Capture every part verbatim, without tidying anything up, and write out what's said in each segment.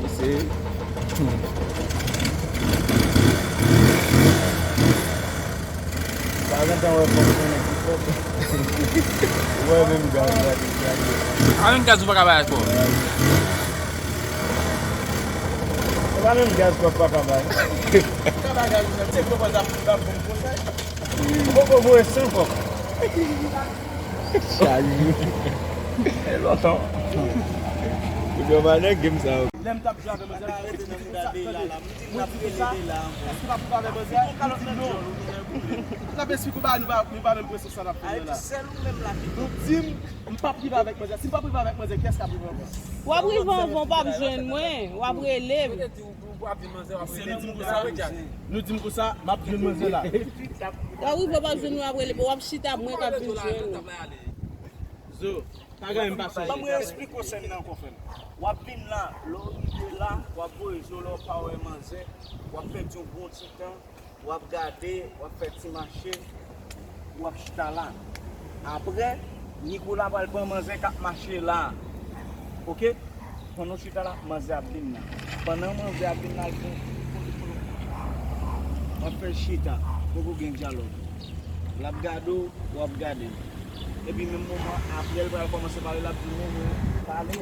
Mesye. Pa gentan wè kòb konnen ki fèt. Ou wè menm gaz la deja li. A, menm gaz ou pa ka bay ankò. Se pa menm gaz kòb pa ka bay. Ou ka bay gaz ou menm. Se pwopòz ap ap bon konsèy. Ou poko voye san kòb. Chaje. E lontan. Ou gen valè game sa yo. Lè m t ap jwe avè manzè, mwen di konsa, tande, mwen di konsa, èske w ap jwe avè manzè? Li di non. Ou t ap esplike w bagay, nou pa, nou pa menm pran sens sa n ap fè la. Nou di m, m p ap rive avèk manzè. Si m p ap rive avèk manzè, kiyès k ap rive ankò? W ap rive anvan, w p ap jwenn mwen, w ap rele m. Misye, nou di m konsa, nou di m konsa, m ap jwenn manzè la. W ap rive, w p ap jwenn mwen, w ap rele m, w ap chita, mwen k ap vin jwenn ou. Zo, pa gen anyen m pa sonje. Ban mwen eksplike w sèn nan ankò, frè m. W ap vin la, lè w rive la, w ap voye je w, lè w pa wè manzè, w ap pèdi yon bon ti tan, w ap gade, w ap fè ti mache, w ap chita la. Apre, Nikola pral pran manzè k ap mache la. Oke? Pandan w chita la, manzè ap vin la. Pandan manzè ap vin la, l gen, w ap fè l chita. Poko gen dyalòg. L ap gade w, w ap gade l. Epi menm moman, apre l pral kòmanse pale, l ap di, "Non, non, pale."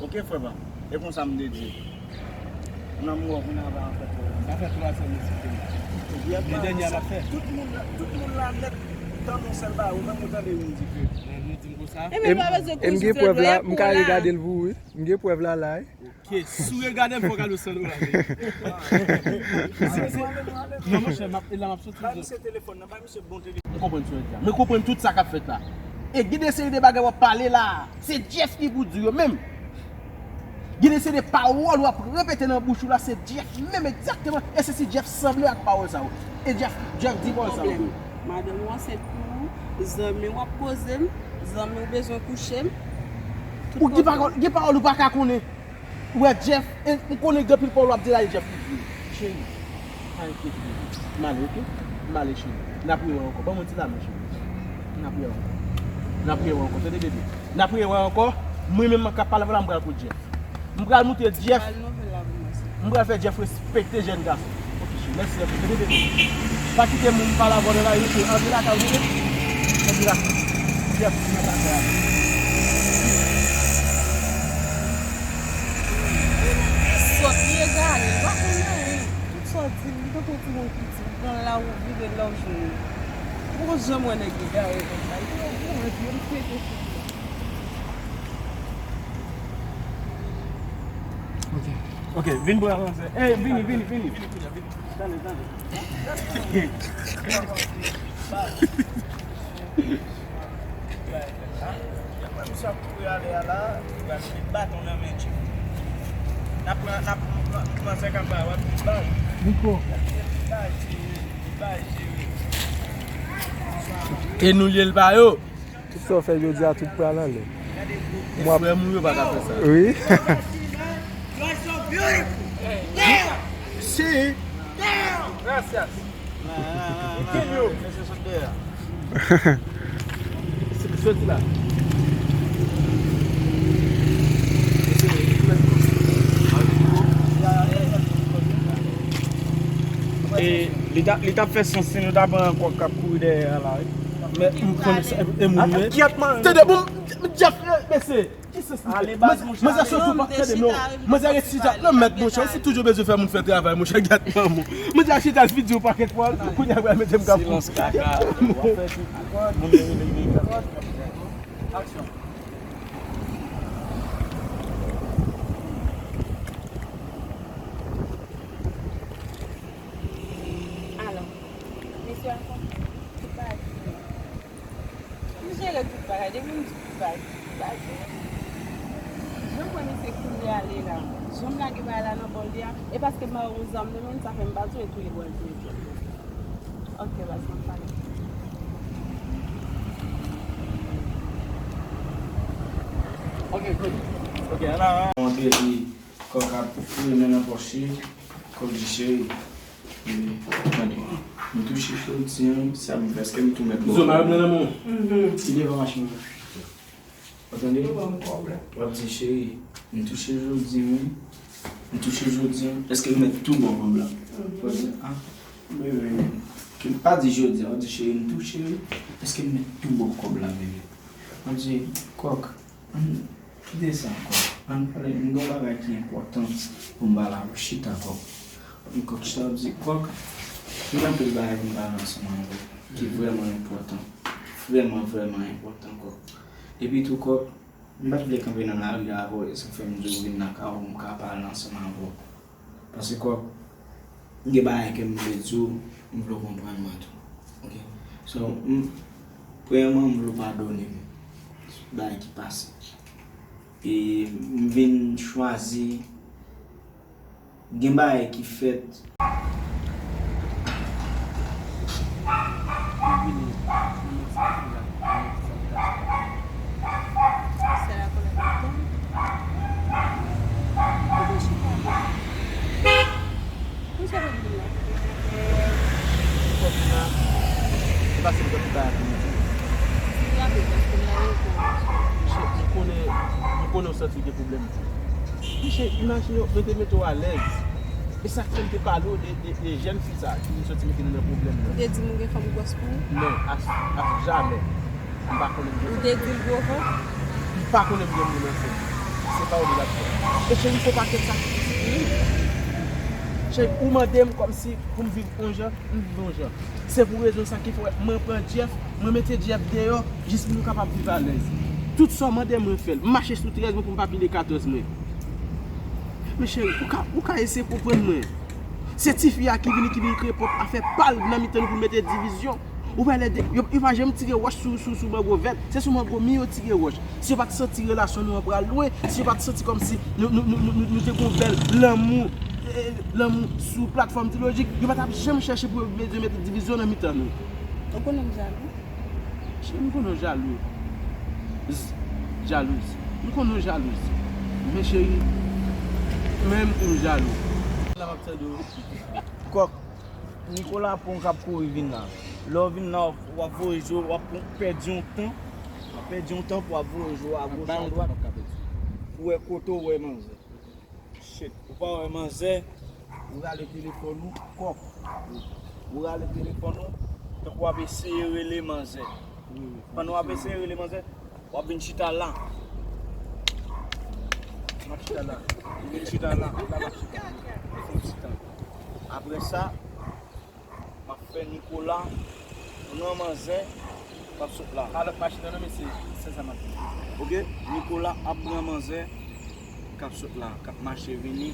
Oke, frè pa m. E konsa m te di. Nan mwen, kounye a, anfèt, sa fè twa semèn se te la. Epi, men dènye a m ap fè. Tout moun, tout moun la nèt tande yon sèl bagay, ou menm ou tande youn diferan. Nou di m konsa. E m gen prèv la, m ka regade l pou ou, wi. M gen prèv la, la, wi. Oke, si w regade m, fò w gade w san dola. Non, monchè, m ap, e la m ap soti. Bay misye telefòn nan, bay misye bon telefòn. M konprann sa w di a. Mwen konprann tout sa k ap fèt la. E gen de seri de bagay w ap pale la. Se Jeff ki pou di yo menm. Gen de seri de pawòl w ap repete nan bouch ou la, se Jeff menm egzakteman. E se si Jeff sanble ak pawòl sa yo. E Jeff, Jeff di pawòl sa yo. Pwoblèm. Madanm ou ansent pou ou, zanmi w ap poze m, zanmi w bezwen kouche m. Ou gen pawòl, gen pawòl ou pa ka konnen. Ou wè Jeff, e, m konnen gen anpil pawòl w ap di la, e Jeff ki di yo. Cheri, pa enkyete tèt ou. M ale, oke? M ale, cheri. N ap rewè ankò. Ban mwen ti lamen, cheri. N ap rewè ankò. N ap rewè ankò. Tande, bebe. N ap rewè ankò. Mwen menm k ap pale avè w la, m pral kot Jeff. M pral montre Jeff. M pral fè Jeff respekte jèn gason. Oke, cheri. Mèsi anpil. Tande, bebe. Pa kite moun pale avè w nan lari, cheri. Antre lakay ou, tande? Antre lakay ou. Jeff, nan lakay la. Sòt li egare, li pa konn anyen. Tout sa w di, li tankou yon timoun piti. Ou pran l la, ou vire l la, ou jwenn li. Ou poko janm wè nèg egare konsa. Li pran yon gwo vye, li pete sou li. Ok. Ok, vin bò a, manzè. Ey, vini, vini, vini. Tande, tande. Misye ap kouri ale a la, li pral met baton nan men Jeff. N ap pran, n ap pran, pran sa k ap bay, w ap met bal. Niko. Bay jere, bay jere. E nou lye l ba yo. Tout sa w fè jodi a, tout pral anlè. Mwa frè m ou yo pa ka fè sa. Wi. Si. Gracias. Kill yo. Soti la. E li t ap, li t ap fè sans si nou ta pran kòk k ap kouri dèyè a la, wi. Men m konnen sa, e moun men. Tande, bon, Jeff, mesye. Ale baz, monchè. Manzè soti pa tande non. Manzè ret chita nan mèt, monchè. Ou si toujou bezwen fè moun fè travay, monchè, gad manman. Manzè chita l vide yon pakèt pwal, kounye a pral mete m kapou. Silans kaka. W ap fè tout. Moun yo rele vini. Aksyon. Alò, mesye a konn tout bagay ki gen. M jere tout bagay, depi m di tout bagay, tout bagay. Jan m wè misye kouri ale la, jan m lage bagay la nan bòl li a, e paske m pa wè yon zam nan men l, sa fè m pa touye, touye bòl touye jwèt. Ok, baz, m ap pale. Ok, good. Ok, ala. Kòk ap fouye men nan pòch li, kòk di cheri. Tande, m touche fè w ti an, sa m fè, èske m tou mèt mò? Zo, marab nan nan men w. Li devan machin nan. Tande? W ap di, cheri, m touche jodi, wi. M touche jodi, wi. Èske m mèt tou ba w kòb la? W ap di, ah, bebe, pa di jodi, w ap di, cheri, m touche, wi. Èske m mèt tou ba w kòb la, bebe? W ap di, kòk, ann kite sa ankò. Ann pale, m gen yon bagay ki enpòtan pou m pale avè w. Chita, kòk. Epi kòk chita, w ap di, kòk, m gen anpil bagay pou m pale ansanm avè w ki vrèman enpòtan. Vrèman, vrèman enpòtan, kòk. Epi tou, kòk, m pa t vle kanpe nan lari a avè w, e sa k fè m di w vin lakay ou pou m ka pale ansanm avè w. Paske kòk, gen bagay ke m vle di w, m vle w konprann mwen tou. Ok? So, m, premyèman, m vle w padone m bagay ki pase. E m vin chwazi gen bagay ki fèt. Mwen vini, mwen mèt sa fè la, mwen mèt sa fè la. Sè la kolè. Ou te chita la. Ou sa fè vin la? Kòk la, se paske m gen tout bagay pou m di. Ou raple paske m la rete. Miche, m konnen, m konnen w santi gen pwoblèm. Miche, imajine w, mwen te mete w alèz. E sa k fè m te pale w de, de, de jèn fi sa ki vin soti mete nou nan pwoblèm nan. Ou te di m ou gen fanm gwòs pou ou? Non, a, a jamè. M pa konnen m gen fanm. Ou te di l gwo vant? M pa konnen m gen moun ansanm. Se pa w li l ap fè. E cheri, fò pakèt sakrifis wi. Cheri, ou mande m kòmsi pou m viv yon jan, m viv yon jan. Se pou rezon sa ki fè mwen pran Jeff, mwen mete Jeff deyò, jis pou nou kapab viv alèz. Tout sa w mande m, mwen fè l. M mache sou trèz mwen pou m pa pile katòz mwen. Men cheri, ou ka, ou ka eseye konprann mwen. Se tifi a ki vini, ki vin kreye pwòp afè pa l nan mitan nou pou l mete divizyon. Ou wè lè de, yo, yo pa janm tire wòch sou, sou, sou mango vèt. Se sou mango mi yo tire wòch. Si yo pa t santi relasyon nou an pral lwen, si yo pa t santi kòmsi nou, nou, nou, nou, nou, nou te gon bèl lanmou, eh, lanmou sou platfòm Ti Lojik, yo pa t ap janm chèche pou yo mete, mete divizyon nan mitan nou. Ou konnen m jalou? Cheri, m konnen w jalouz. Jalouz. M konnen w jalouz. Men cheri, menm tou m jalou. La m ap tande w. Kòk, Nicolas pran k ap kouri vin la. Lè w vin la, w ap voye je w, w ap pèdi yon tan. W ap pèdi yon tan pou w ap voye je w agòch adwat. Pou wè kote w wè manzè. Shit, ou pa wè manzè, ou rale telefòn ou, kòk. Ou rale telefòn ou, tankou w ap eseye rele manzè. Pandan w ap eseye rele manzè, w ap vin chita la. M ap chita la. M vin chita la. La m ap chita. Fè yon ti tan. Apre sa, m ap fè Nicolas pran manzè k ap sot la. Pa lòt machin nan non, mesye, se sa m ap di. Ok, Nicolas ap pran manzè k ap sot la, k ap mache vini,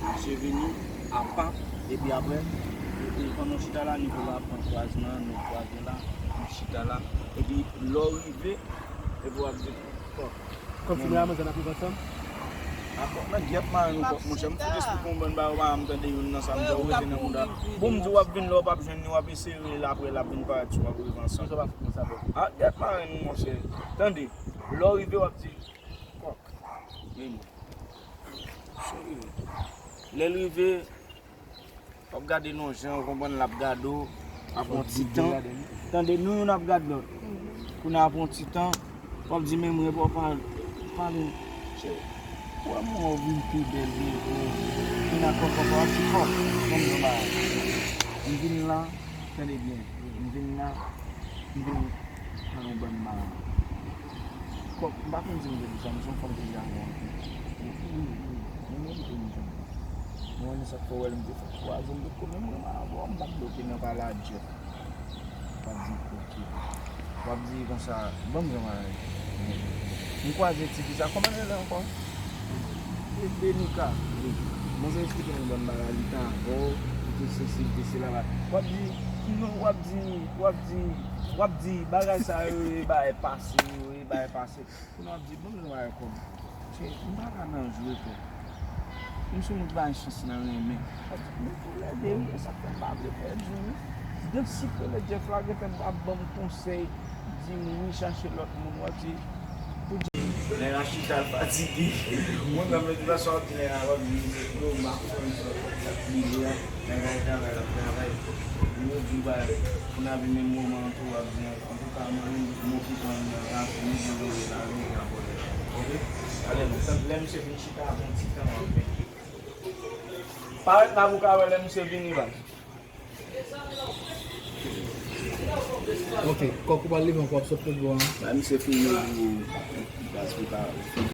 mache vini, apa, epi apre, e, e, pandan w chita la, Nicolas ap pran kwazman, nou kwaze la, nou chita la, epi lè w rive, epi w ap di, Kòk. Kòm si mwen a manzè n ap viv ansanm? Akò, nan gyèt maren nou kòk, monchè, m fout esplike yon bann bagay, ou pa janm tande youn nan sa m di w, ou rete nan mouda. Bon, m di w ap vin la, ou p ap jwenn li, w ap eseye rele l apre, l ap vin parèt sou w, w ap rive ansanm. Sa pa fout konsa, bro. Ah, gyèt maren nou, monchè. Tande, lè w rive, w ap di, kòk. Men mwen. Lè l rive, w ap gade l yon jan, ou konprann, l ap gade w, ap yon ti tan. Tande, nou youn ap gade lòt. Kounye a ap yon ti tan, w ap di, men mwen, bon, pa, pa nou. Chè, ou wè mwen ou vin pi bèl, vin gwo. Vin ak kòk, kòk, w ap di, kòk, ban m yon bagay. M vin la, tande byen, m vin la, m vin pran yon bann bagay. Kòk, m pa konn si m te di sa, m se yon fanm ki deja gen yon fi. Wi, wi, wi. Mwen menm tou m jwenn. Mwen menm sa k fè w wè l m te fè twa zòn de kò, menm mwen avè w, m pa t bloke nan pale a Jeff. W ap di, ok. W ap di konsa, ban m jan bagay. M kwaze tifi sa, kòman l rele ankò? E Benika. Wi. Manzè eksplike m yon bann bagay, li te avè w, li te sesi, li te sela, w ap di, non, w ap di, w ap di, w ap di, bagay sa yo, e bagay pase, yo, e bagay pase. Kounye a w ap di, ban m yon bagay kòm. Paske m pa ka nan jwe, frè. M se yon moun ki pa gen chans nan renmen. Mwen toulède, wi, e sa k fè m pa vle pèdi w, wi. Dansi k rele Jeff la gentan ap ban m konsèy, di m wi, chache lòt moun, w ap di, pou di. Nèg la chita, l fatige. Moun nan mete nan sa w ap di, nèg la, w ap di, yo, m ap fè m sa w ap di a, nèg la travay, l ap travay. Yo di bagay, pou n ap vin menm moman an tou, w ap di, antouka, mwen menm, m okipe m nan rase, m di, yo, yo, la, yo, yo, Ale non, tann lè misye vin chita, yon ti tan w ap vini. Parèt la pou w ka wè lè misye vini, baz. Ok, kòk ou pral leve ankò, ap sot tout bon. Ba misye fini pou baz pou ka.